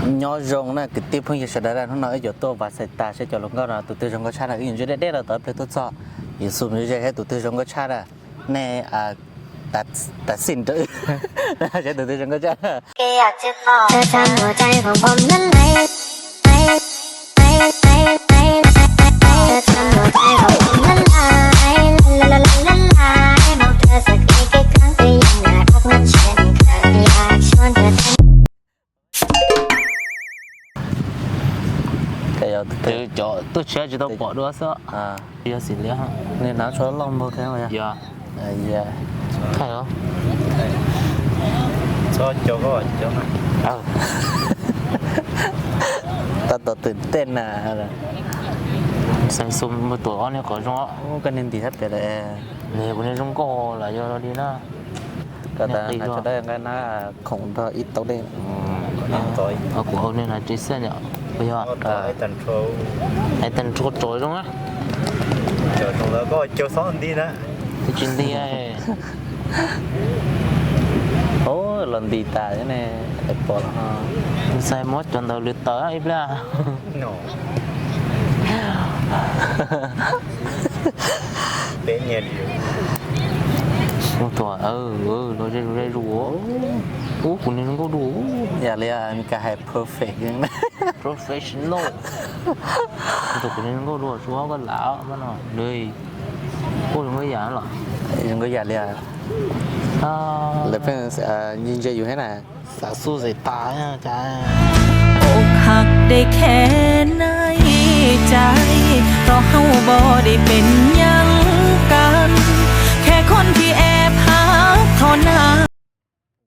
Nyob zoo na kwv tij phooj ywg sawv daws, hnub no wb yuav tuaj vas xais tas seb cov hluas nkauj no tus twg zoo nkauj tshaj na. Wb yuav ntsia deb deb rau tom ib pliag tuaj txog, yuav xum ntsia seb tus twg zoo nkauj tshaj na. Nej tas xij rau wb seb tus twg zoo nkauj tshaj. Cov tuaj tshiab tsis tau pom dua xwb. Yog xim li, nws hnav tsho loj npaum kheev. Yog, thaij os. Tab tom twm tej na. Xais xum mus tuam ob niag qhov zoo. Koj niag ntim thab pem lawm. Kuv niag zoo nkauj lawm yog li na. Koj tas nqa tsho dawb nqa nab khoom nrog ib tau dej. Kuv hau niag na tsis xaj yom. Yog hais tag nrho tso zoo na. Tsis nti. Los nti tas ne, pom los. Xais muab cov ntawd lwv tawm ib pliag. Ua tuam, los ze zus ze zus. Ub, kuv niag zoo nkauj dua. Yam li Meskas hais perfect, professional. Ua tuam, kuv niag zoo nkauj dua, tsuas koj lam no. Ub, zoo nkauj yam los. Zoo nkauj yam li. Lawv pheej ntsia ntsia yus thiab na. Xav xub xav tas cas.อกหักได้แค่ในใจ เพราะเฮาบ่ได้เป็นหยังกัน แค่คนที่แอบหักเท่านั้น